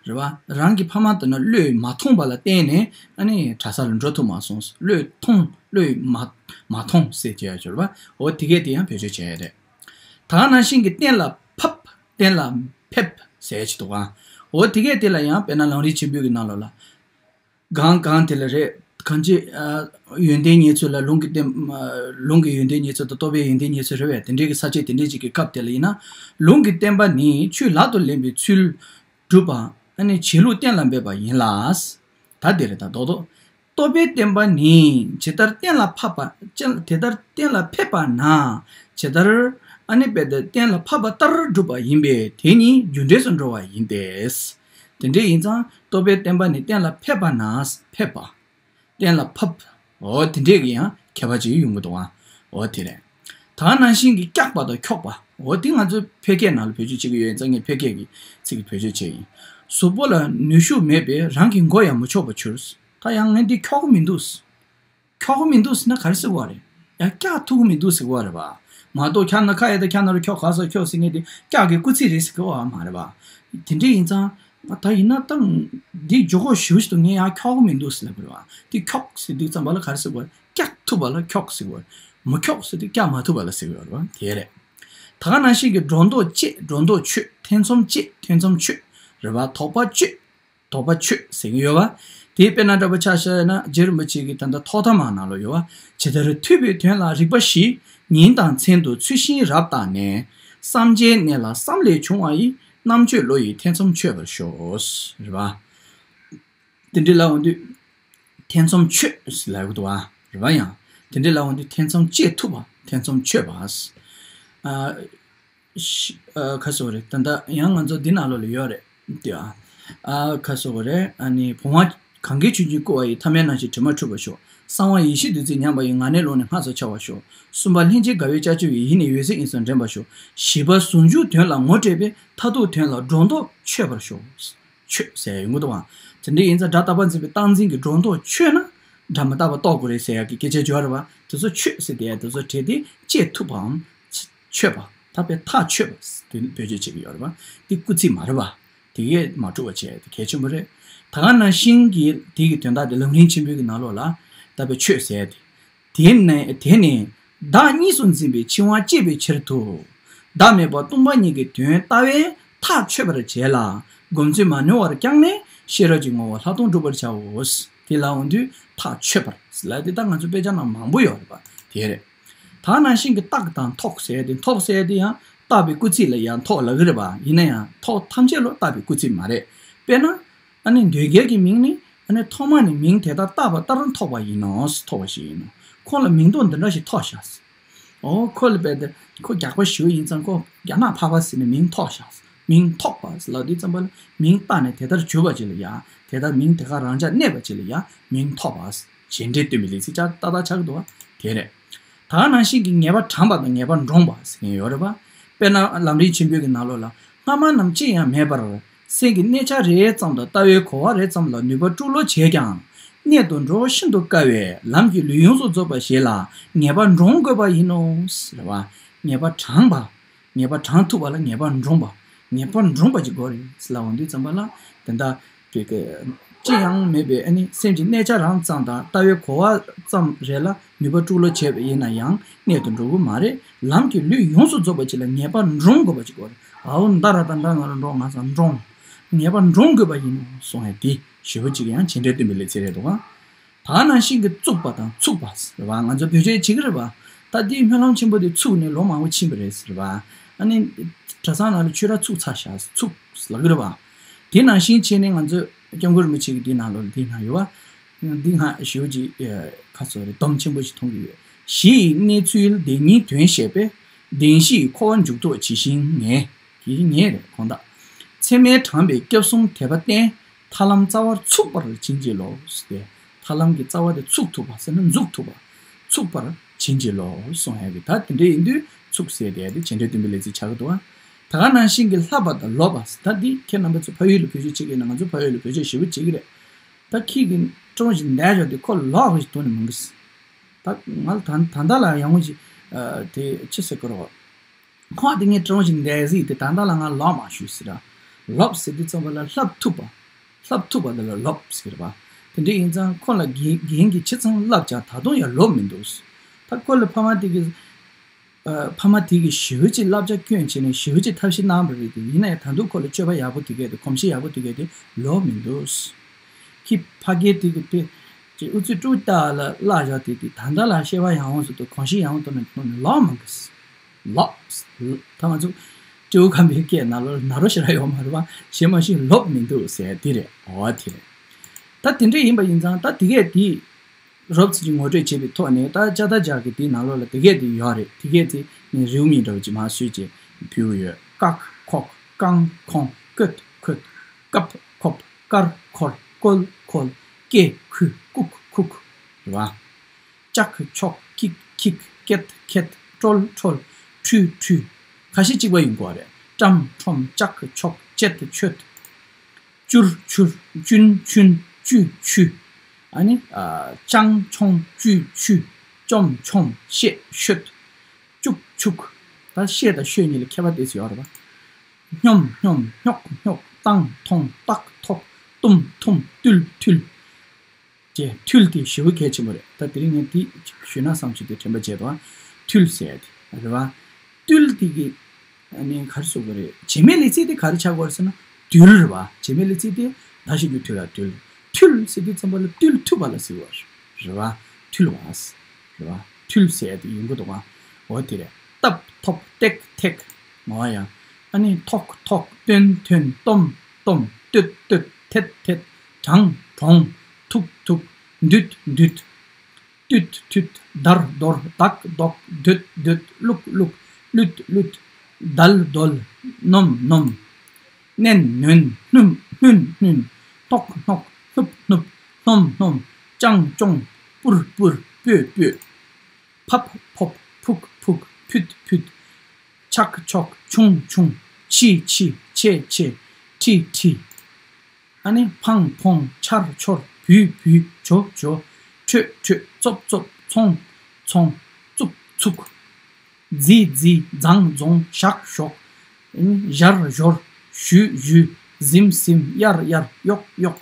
རེད་བ། རང་གི་ཕ་མ་དེ་ན་བློས་མ་ཐོངས་པ་ལ་བརྟེན་ནས་ཨ་ནི་གྲྭ་ས་ལ་འགྲོ་ཐུབ་མ་སོང་། བློས་ཐོངས་བློས་མ་མ་ཐོངས་ཟེར་བྱས་ཡ་ཅོར་བ། འོ་དེ་གས་དེ་ཡང་བེད་སྤྱོད་བྱས་ཡ་རེད། ད་ག་ནང་བཞིན་གྱི་གཏན་ལ་ཕབ། གཏན་ལ་ཕེབས་ཟེར་ཅིག་འདུག་ག་འོ་དེ་གས་དེ་ལ་ཡང་དཔེར་ན་ལམ་རིམ་ཆེན་པོའི་གི་ནང་ལོགས་ལ། གང་གང་དེ་ལ་རེད། གང་ཅི། ཨ་ཡོན་ཏན་རྙེད་ཚུལ་ལ་ལུང་གི་བསྟན་ཨ་ལུང་གི་ཡོན་ཏན་རྙེད་ཚུལ་དང་རྟོགས་པའི་ཡོན་ཏན་རྙེད་ཚུལ་རེད་བས། དེ་འདྲའི་གི་ས་བཅད་དེ་འདྲའི་ཅིག་གི་སྐབས་དེ་ལ་ཡིན་ན། ལུང་གི་བསྟན་པ་ནི་ཆོས་ལག་ཏུ་ལེན་པའི་ཚུལ་སྒྲུབ་པ་ཨ་ནི་བྱེད་ལུགས་གཏན་ལ་འབེབས་པ་ཡིན་ལ། ད་དེ་རེད་ད་རྡོག་རྡོག་རྟོགས་པའི་བསྟན་པ་ནི་ཇི་ལྟར་གཏན་ལ་ཕབ་པ་ཇི་དེ་ལྟར་གཏན་ལ་ཕེབས་པ་ན། ཇི་ལྟར་ཨ་ནི་དཔེ་དེ་གཏན་ལ་ཕབ་པ་ལྟར་སྒྲུབ་པ་ཡིན་པས་དེ་ཉིད་རྒྱུ་འབྲས་སུ་འགྲོ་བ་ཡིན་ཏེ། དེ་འདྲ་ཡིན་ཙང་རྟོགས་པའི་བསྟན་པ་ནི་གཏན་ལ་ཕེབས་པ་ན་ཕེབས་པ། གཏན་ལ་ཕབ། འོ་དེ་འདྲས་ཀྱི་ཡང་ཁྱད་པར་ཅིག་ཡོང་གི་འདུག་ཨ། འོ་དེ་རེད། ད་ནང་བཞིན་གྱི་སྐྱག་པ་དང་འཁྱོག་པ། འོ་དེ་ང་ཚོ་ཕལ་སྐད་ནང་ལ་བེད་སྤྱོད་བྱེད་ཀྱི་ཡོད་ཙང་ངས་ཕལ་སྐད་ཀྱི་ཚིག་གི་བེད་སྤྱོད་བྱས་ཡིན། གཟུགས་པོ་ལ་ནུས་ཤུགས་མེད་པས་རང་གི་མགོ་ཡང་མི་འཁྱོག་པར་གྱུར། ད་ཡང་ངས་འདི་འཁྱོག་གི་མི་འདུག་འཁྱོག་གི་མི་འདུག་ཟེར་ན་ག་རེ་ཟེར་གྱི་ཡོད་རེད། ཡང་སྐྱག་འཐུ་གི་མི་འདུག་ཟེར་གྱི་ཡོད་རེད་པ། མ་གཏོགས་ཁྱག་ན་ཁ་ཡ་ད་ཁྱག་ན་རུ་འཁྱོག་ག་ས་འཁྱོག་ཟེར་མཁན་དེ་སྐྱག་གི་སྐུལ་ཚིག་རེད་ཟེར་གྱི་ཡོད་མ་རེད་པ། དེ་འདྲ་ཡིན་ཙང་ད་ཡིན་ན་ད་འདི་ཇོ་ཁོ་ཞུ་ཞིག་ཏུ་ངས་ཡང་འཁྱོག་གི་མི་འདུག་ཟེར་ལབ་དགོས་རེད་པ། དེ་འཁྱོག་ཟེར་དུས་ཙམ་པ་ལ་ག་རེ་ཟེར་གྱི་ཡོད་རེད། སྐྱག་འཐུ་བ་ལ་འཁྱོག་ཟེར་གྱི་ཡོད་རེད། མི་འཁྱོག་ཟེར་དུས་སྐྱག་མ་འཐུ་བ་ལ་ཟེར་གྱི་ཡོད་རེད་པ། དེ་རེད། ད་ག་ནང་བཞིན་གྱི་སྒྲོ་འདོགས་བཅད། སྒྲོ་འདོགས་ཆོད། ཐེ་ཚོམ་བཅད། ཐེ་ཚོམ་ཆོད། རེད་པ། དོགས་པ་གཅོད། དོགས་པ་ཆོད་ཟེར་གྱི་ཡོད་པ། དེའི་དཔེར་ན་འདྲ་པོ་ཆ་བཞག་ན་རྗེ་རིན་པོ་ཆེ་གི་ད་ལྟ་ཐོག་མཐའ་མ་ནང་ལ་ཡོད་པ། ཇི་ལྟར་ཐོས་པའི་དོན་ལ་རིགས་པ་བཞི། ཉིན་དང་མཚན་དུ་ཚུལ་བཞིན་རབ་བརྟགས་ནས། བསམ་བྱའི་གནས་ལ་བསམ་ལས་བྱུང་བ་ཡི། རྣམ་དཔྱོད་བློ་ཡིས་ཐེ་ཚོམ་ཆོད་པར་ཤོག་རེད་པ། དེ་འདྲའི་ལབ་འོང་དུས། ཐེ་ཚོམ་ཆོད་ཟེར་ལབ་ཀྱི་འདུག་པ། རེད་པ། ཡང་དེ་འདྲའི་ལབ་འོང་དུས་ཐེ་ཚོམ་བཅད་ཐུབ་པ། ཐེ་ཚོམ་ཆོད་པ། ཨ། ཤི། ཨ། ཁ་སོ་རེད། ད་ལྟ་ཡང་ང་ཚོ་འདི་ནང་ལོགས་ལ་ཡོད་རེད་དེ། ཨ། ཁ་སོ་རེད། ཨ་ནི་བུང་བ་གངྒཱའི་ཆུ་རྒྱུན་བསྐོལ་བ་ཡི། ཐ་མལ་རྣམ་ཤེས་དྲི་མ་འཁྲུད་པར་ཤོག་གསང་བ་ཡེ་ཤེས་བདུད་རྩི་མྱངས་པ་ཡི། ངང་ནས་ལོག་ནས་སྔགས་སུ་འཆར་བར་ཤོག་གསུམ་པ་ལྷན་ཅིག་དགའ་བའི་ལྕགས་ཀྱུ་ཡིས། ཡེ་ནས་འོད་གསལ་དབྱིངས་སུ་འདྲེན་པར་ཤོག་བཞི་པ་ཟུང་འཇུག་དོན་ལ་ངོ་སྤྲད་པས། མཐར་ཐུག་དོན་ལ་སྒྲོ་འདོགས་ཆོད་པར་ཤོག་ཆོད་ཟེར་ཡོང་གི་འདུག་པ། དེ་འདྲ་ཡིན་ཙང་སྒྲ་རྟག་པར་འཛིན་པའི་རྟག་འཛིན་གྱི་སྒྲོ་འདོགས་ཆོད་ན། སྒྲ་མི་རྟག་པ་རྟོགས་དགོས་རེད་ཟེར་ཡག་གི་སྐད་ཆ་ཡོད་རེད་པ། དེ་ཚོ་ཆོད་ཟེར་དེ་དེ་ཚོ་བྲལ་ཏེ་བཅད་ཐུབ་པའམ། ཆོད་པ། ད་དཔེ་ཐག་ཆོད་པ་དེ་བེད་སྤྱོད་བྱེད་ཀྱི་ཡོད་རེད་པ། འདི་སྐུལ་ཚིག་མ་རེད་པ། དེ་གས་མ་འཁྲུག་པ་བྱས་དེ་གལ་ཆེན་པོ་རེད། ད་ག་ནང་བཞིན་གྱི་དེ་གི་དོན་དག་དེ་ལམ་རིམ་ཆེན་པོའི་གི་ནང་ལོགས་ལ་ད་དཔེ་ཆོད་ཟེར་དེ། དེ་ནས་དེ་ནས་ བདག་གཉིས་སུ་འཛིན་པའི་འཆིང་བ་བསྐྱེད་པའི་ཕྱིར་དུ། བདག་མེད་པ་སྟོང་པ་ཉིད་ཀྱི་དོན་ལྟ་བས་ཐག་ཆོད་པར་བྱས་ལ། སྒོམ་ཚུལ་མ་ནོར་བར་བསྐྱངས་ནས་ཤེས་རབ་ཀྱི་ངོ་བོ་ལྷག་མཐོང་སྒྲུབ་པར་བྱའོ། དེ་ལ་འོང་དུས་ཐག་ཆོད་པར་ལ་དེ་ལྟར་ང་ཚོ་དཔེ་ཆ་ནང་མང་པོ་ཡོད་རེད་པ། དེ་རེད། ད་ནང་བཞིན་གྱི་བཏགས་དང་ཐོགས་ཟེར་ཏེ། ཐོགས་ཟེར་ཏེ་ཡང་བཏགས་པའི་སྐུལ་ཚིག་ལ་ཡང་ཐོགས་ལབ་ཀྱི་རེད་པ། ཡིན་ན་ཡང་ཐོགས་ཐམས་ཅད་ལ་བཏགས་པའི་སྐུལ་ཚིག་མ་རེད། དཔེར་ན། ཨ་ནི་འདོད་རྒྱལ་གྱི་མིང་ནི་ཨ་ནི་ཐོག་མ་ནས་མིང་དེ་ལྟར་བཏགས་པ་ལྟར་ཐོགས་པ་ཡིན་ནོ། ཐོགས་པ་ཞིག་ཡིན་ནོ། ཁོང་ལ་མིང་འདོགས་འདི་འདྲ་ཞིག་ཐོགས་ཤག། ཨོ་ཁོ་ལ་བལྟས་ཏེ་ཁོ་རྒྱགས་པ་ཞུ་ཡིན་ཙང་ཁོ་རྒྱ་ནག་ཕག་པ་ཟེར་ནས་མིང་ཐོགས་ཤག། མིང་ཐོགས་པ་ལབ་དུས་ཙམ་པ་ལ་མིང་བཏགས་ནས་དེ་ལྟར་གྱུར་པ་ཅིག་ལ་ཡ། དེ་ལྟར་མིང་དེ་ག་རང་འཇགས་གནས་པ་ཅིག་ལ་ཡ་མིང་ཐོགས་པ། བྱེད་འབྲེལ་སྟོན་པའི་ལས་ཚིག་ཏག་ཏག་ཆགས་ཀྱི་འདུག་བ། དེ་རེད། ད་ནང་བཞིན་གྱི་ངེས་པ་དྲངས་པ་དང་ངེས་པ་འདྲོངས་པ་ཟེར་མཁན་ཡོད་རེད་པ། དཔེར་ན་ལམ་རིམ་ཆེན་པོའི་གི་ནང་ལོགས་ལ། སྔ་མ་རྣམས་ཅི་ཡང་མེད་པར། སེམས་ཀྱི་གནས་ཆ་རེ་ཙམ་དང་ལྟ་བའི་གོ་བ་རེ་ཙམ་ལ་ནུས་པ་སྤྲུག་ལོ་བྱས་ཀྱང་། གནད་དུ་འགྲོ་ཤིན་ཏུ་དཀའ་བས་ལམ་གྱི་ལུས་ཡོངས་སུ་རྫོགས་པ་ཞིག་ལ་ངེས་པ་འདྲོངས་དགོས་པ་ཡིན་ནོ། ཟེར་བ། ངེས་པ་དྲངས་པ། ངེས་པ་དྲངས་ཐུབ་པ་ལ་ངེས་པ་འདྲོངས་པ། ངེས་པ་འདྲོངས་པ་ཅིག་དགོས་རེད་ཟེར་ལབ་འོང་དུས་ཙམ་པ་ལ། དེ་འདྲ་གི་གི་ཅི་ཡང་མེད་པའི་ཨ་ནི་སེམས་ཀྱི་གནས་ཆ་རང་ཙམ་དང་ལྟ་བའི་གོ་བ་ཙམ་རེ་ལ་ནུས་པ་སྤྲུག་ལོ་བྱས་པ་ཡིན་ན་ཡང་གནད་དུ་འགྲོ་གི་མ་རེད། ལམ་གྱི་ལུས་ཡོངས་སུ་རྫོགས་པ་ཅིག་ལ་ངེས་པ་འདྲོངས་དགོས་པ་ཅིག་དགོས་རེད། ཨའོ་མདའ་ར་ད་མདའ་ང་ར་འདྲོངས་ང་ཚང་འདྲོངས། ངེས་པ་འདྲོངས་དགོས་པ་ཡིན་ནོ་གསུང་ཡ་དེ་ཞེ་པོ་ཅིག་ཡང་བྱེད་འབྲེལ་སྟོན་པའི་ལས་ཚིག་རེད་འདུག་ག། ད་ནང་བཞིན་གྱི་བཙུགས་པ་དང་ཚུགས་པ་ཟེར་བ་ང་ཚོ་བེད་སྤྱོད་བྱེད་ཀྱི་རེད་པ། ད་འདིའི་སྨོན་ལམ་ཆེན་པོ་དེ་ཚུགས་ནས་ལོ་མང་པོ་ཕྱིན་པ་རེད་ཟེར་བ། ཨ་ནི། གྲྭ་ཚང་ནང་ལ་ཆོས་ར་ཚུགས་ཚར་ཤག་ཚུགས་ལབ་ཀྱི་རེད་པ། དེ་ནང་བཞིན་བྱས་ནས་ང་ཚོས་སྐྱབས་མགོན་རིན་པོ་ཆེ་གི་འདི་ནང་ལོགས་འདི་ན་ཡོད་པ། འདི་ང་ཞེ་པོ་ཅིག་ཁ་སོ་རེ་སྡོམ་ཆེན་པོ་ཞིག་མཐོང་གི་ཡོད། གཞི་ཡི་གནས་ཚུལ་བདེན་གཉིས་དོན་བཤད་པས། བདེན་བཞིའི་འཁོར་བ་འཇུག་ལྡོག་ཇི་བཞིན་ངེས། དེ་ངེས་རེད་ཁོང་དག། ཚད་མས་དྲངས་པའི་སྐྱབས་གསུམ་དད་པ་བརྟན། ཐར་ལམ་རྩ་བར་ཚུགས་པར་བྱིན་གྱིས་རློབས་ཟེར་ཏེ། ཐར་ལམ་གྱི་རྩ་བ་དེ་ཚུགས་ཐུབ་པ་ཟེར་ན་འཛུགས་ཐུབ་པ། ཚུགས་པར་བྱིན་གྱིས་རློབས་གསུང་ཡ་གི་ད་དེ་འདྲ་ཡིན་དུས་ཚུགས་ཟེར་དེ་ཡ་དེ་བྱེད་འབྲེལ་སྟོན་པའི་ལས་ཚིག་ཆགས་ཀྱི་འདུག་ཨ། ད་ག་ནང་བཞིན་གྱི་བསླབ་པ་དང་ལོབས་པ་ཟེར་ད་འདི་ཁྱེད་རྣམ་པ་ཚོ་ཕ་ཡུལ་ལ་བེད་སྤྱོད་བྱེད་ཀྱི་ཡིན་ན་ང་ཚོ་ཕ་ཡུལ་ལ་བེད་སྤྱོད་ཞེ་པོ་བྱེད་ཀྱི་རེད། ད་ཁྱེད་ཀྱི་སྤྲང་ཞིག་འདས་ཞོག་དེ་ཁོ་ལོག་གི་ཞིག་འདུག་ནི་མང་གི་ཟེར། ད་ང་ལ་ད་ད་ལྟ་ལ་ཡང་ངོ་ཞིག་དེ་ཅི་ཟེར་དགོས་རོགས། ཁོང་དེ་ངས་སྤྲང་ཞིང་འདས་གཟིགས་ཏེ་ད་ལྟ་ལ་ང་ལོག་མ་ཞུས་ཟེར་ར། ལོབས་ཟེར་དུས་ཙམ་པ་ལ་བསླབ་ཐུབ་པ། བསླབ་ཐུབ་པ་དེ་ལ་ལོབས་ཟེར་བ། དེ་འདྲ་ཡིན་ཙང་ཁོ་ལ་རྒན་རྒན་གྱིས་ཇི་ཙམ་བསླབས་ཀྱང་ད་དུང་ཡང་ལོབས་མི་འདུག་ད་ཁོ་ལ་ཕ་མ་དེ་གིས། ཨ། ཕ་མ་དེ་གིས་ཞེ་པོ་ཅིག་བསླབ་བྱ་བསྐྱོན་བྱས་ནས་ཞེ་པོ་ཅིག་ཐབས་ཤེས་གནང་བ་རེད་དེ། ཡིན་ན་ཡང་ད་དུང་ཁོ་ལ་སྤྱོད་པ་ཡག་པོ་དེ་གས་དེ་གོམས་གཤིས་ཡག་པོ་དེ་གས་དེ་ལོབས་མི་འདུག་ཁྱི་ཕ་སྐད་དེ་གི་དཔེ། ཅིག་ཨུ་ཚུགས་དཀྲུག་ལྟ་ལ་བརླག་བཞག་དེ་དེ་ད་ལྟ་ལ་བཤད་པ་ཡག་པོ་ཟེར་དུས་གོམས་གཤིས་ཡག་པོ་ཐོག་ནས་ཐོག་ནས་ལོབས་མ་གི་ལོབས། ད་ང་ཚོ་སྤྲེའུ་ཁམས་པའི་སྐད་ནང་ལོགས་ན་རོ་ཞེ་དྲག་ཡོད་མ་རེད་པ། ཞེ་མ་ཞིག་ལོབས་མི་འདུག་ཟེར་དེ་རེད། འོ་དེ་རེད། ད་དེ་འདྲ་ཡིན་པ་ཡིན་ཙང་ད་དེ་གས་དེ། རོབ་ཙམ་གྱིས་ངོ་སྤྲོད་བྱས་པའི་ཐོག་ནས་ད་ཅ་ད་ཇ་གི་དེའི་ནང་ལོགས་ལ་དེ་གས་དེ་ཡོད་རེད། དེ་གས་དེ་ངས་རེའུ་མིག་འདྲ་བོ་ཅིག་མར་བཟོས་བྱས་ཕུལ་གྱི་ཡོད། ཀག་ཁོག་ཀང་ཁོང་ཀོད་ཁོད། ཀབ་ཁོབ་ཀར་ཁོར་ཀོལ་ཁོལ། ཀེ་ཁུ་ཀུག་ཁུག་རེད་བ། ཅག་ཆོག་ཀིག་ཁིག་ཀེད་ཁེད་ཀྲོལ་ཁྲོལ་ཁྲུ་ཁྲུ། ཁ་ཤས་གཅིག་པ་ཡིན་དགོས་རེད། ཀྲམ་ཁྲོམ་ཅག་ཆོག་ཅེད་ཆོད། ཅུར་ཆུར། ཅུན་ཆུན། ཅུ་ཆུ། ཨ་ནི། ཨ། ཅང་ཆོང་། ཅུ་ཆུ། ཅོམ་ཆོམ། ཤེད་ཤོད། ཅུག་ཆུག་ད་ཤེད་དང་ཤོད་གཉིས་ལ་ཁྱད་པར་ཏོག་ཙམ་ཡོད་རེད་པ། སྙོམ་སྙོམ། སྙོག་སྙོག་ཏང་ཐོང་། ཏག་ཐོག་ཏུམ་ཐུམ། ཏུལ་ཐུལ། ཅེས་ཐུལ་དེ་ཞེ་པོ་གལ་ཆེན་པོ་རེད། ད་དེ་རིང་ངས་འདི་ཞུས་ན་བསམ་བྱས་ཏེ་དྲན་པ་བརྗེད་འདུག་ཐུལ་ཟེར་ཡ་དེ་རེད་བ། ཏུལ་དེ་གི་ཨ་ནི་ག་རེ་ཟེར་དགོས་རེད། བྱེད་མེད་ལས་ཚིག་དེ་ག་རེ་ཆགས་དགོས་རེད་ཟེར་ན་དུལ་རེད་བ། བྱེད་མེད་ལས་ཚིག་དེ་ད་ཞིག་རྒྱུ་དུལ་ལ་དུལ། ཐུལ་ཟེར་དུས་ཙམ་པ་ལ་ཏུལ་ཐུབ་པ་ལ་ཟེར་བ་རེད་བ། ཐུལ་བ་ཟེར་རེད་བ། ཐུལ་ཟེར་ཡ་དེ་ཡོང་གི་འདུག་བ། འོ་དེ་རེད། བཏབ་ཐོབ་ཏེག་ཐེག་འོ་ཡ། ཨ་ནི་ཐོག་ཐོག་ཏོན་ཐོན། སྟོམ་སྟོམ། སྟོད་སྟོད། ཐེད་ཐེད། དྲང་དྲོང་། ཐུག་ཐུག་འདུད་འདུད། ཏུད་ཏུད། དར་དོར། དག་དོག་འདོད་འདོད། བླུག་བླུག་བླུད་བླུད། བརྡལ་རྡོལ། སྣོམ་སྣོམ། བསྣན་བསྣོན། སྣུན་སྣུན་སྣུན། སྣོག་སྣོག་སྣུབ་སྣུབ། སྣོམ་སྣོམ། ཅང་ཅོང་། སྤུར་སྤུར། སྤོས་སྤོས། ཕབ་ཕོབ། ཕུག་ཕུག་ཕུད་ཕུད། ཆག་ཆོག་ཆུང་ཆུང་། ཕྱི་ཕྱི། ཆེ་ཆེ། ཁྲི་ཁྲི། ཨ་ནི་ཕང་ཕོང་། ཆར་ཆོར། བུ་བུ། བྱོ་བྱོ། ཁྲོད་ཁྲོད། ཙོབ་ཙོབ། ཚོང་ཚོང་། ཙུག་ཙུག་རྫི་རྫི། རྫང་རྫོང་། ཞག་ཞོག་ཨ་ནི་ཞར་ཞོར། ཞུ་ཞུ། ཟིམ་ཟིམ། གཡར་གཡར། གཡོག་གཡོག་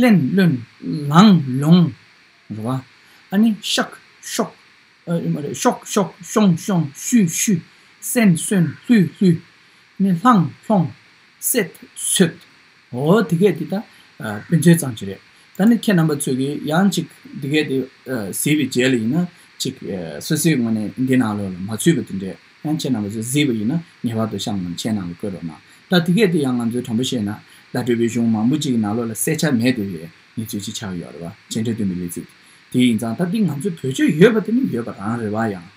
ལོན་ལོན། ལང་ལོང་། རེད་བ། ཨ་ནི་ཤག་ཤོག་ཨ་ཡིན་མ་རེད། ཤོག་ཤོག་ཤོང་ཤོང་ཤུ་ཤུ། སོན་སོན་ལྷུ་ལྷུ། ནི་ལྷང་ལྷོང་། སེད་སོད། འོ་དེ་གས་དེ་ད་དཔེ་མཚོན་ཙམ་ཅིག་རེད། ད་ནི་ཁྱེད་རྣམ་པ་ཚོས་ཀྱིས་ཡང་ཅིག་དེ་གས་དེ་གཟིགས་པའི་རྗེས་ལ་ཡིན་ན་ཅིག་སོ་སོའི་ངོས་ནས་འདི་ནང་ལོགས་ལ་མ་ཚུད་པ་དེ་འདྲས། ཡང་ཁྱེད་རྣམ་པ་ཚོས་གཟིགས་པ་ཡིན་ན་ངེས་པར་དུ་གཤམ་ལ་མཆན་ནང་ལ་བཀོད་རོགས་གནང་། ད་དེ་གས་དེ་ཡང་ང་ཚོའི་དྲང་པོ་བཤད་ན་བརྡ་སྤྲོད་པའི་གཞུང་མང་པོ་ཅིག་གི་ནང་ལོགས་ལ་གསལ་ཆ་མེད་བསྡད་པའི་གནས་ཚུལ་ཅིག་ཆགས་ཡོད་རེད་བ། བྱེད་འབྲེལ་སྟོན་པའི་གནས་ཚུལ་དེ་ཡིན་ཙང་། ད་འདི་ང་ཚོའི་བེད་སྤྱོད་ཡོད་པ་དེ་ནི་ཡོད་པ་རང་རེད་བ། ཡང་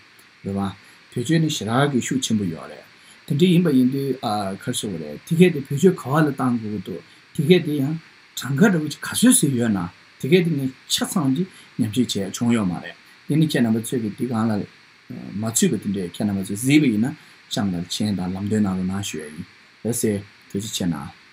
རེད་བ། བེད་སྤྱོད་ནི་ཞེ་དྲག་གི་ཤུགས་ཆེན་པོ་ཡོད་རེད། དེ་འདྲ་ཡིན་པ་ཡིན་དུས་ཨ་ག་རེ་ཟེར་དགོས་རེད། དེ་གས་དེ་བེད་སྤྱོད་ག་བ་ལ་བཏང་དགོས་ཀྱི་འདུག་དེ་གས་དེ་ཡང་གྲངས་ཀ་འདྲ་བོ་ཅིག་ག་ཚོད་ཟིན་ཡོད་ན་དེ་གས་དེ་ངས་ཆ་ཚང་ཅིག་ཉམས་ཞིབ་བྱས་བྱུང་ཡོད་མ་རེད། དེ་ནི་ཁྱེད་རྣམ་པ་ཚོས་ཀྱིས་འདི་སྒང་ལ་མ་ཚུད་པ་དེ་འདྲས་ཁྱེད་རྣམ་པ་ཚོས་གཟིགས་པ་ཡིན་ན་གཤམ་ལ་མཆན་དང་ལམ་སྟོན་གནང་རོགས་གནང་ཞུ་ཡ་ཡིན། ལགས་སེ། ཐུགས་རྗེ་ཆེ་གནང་།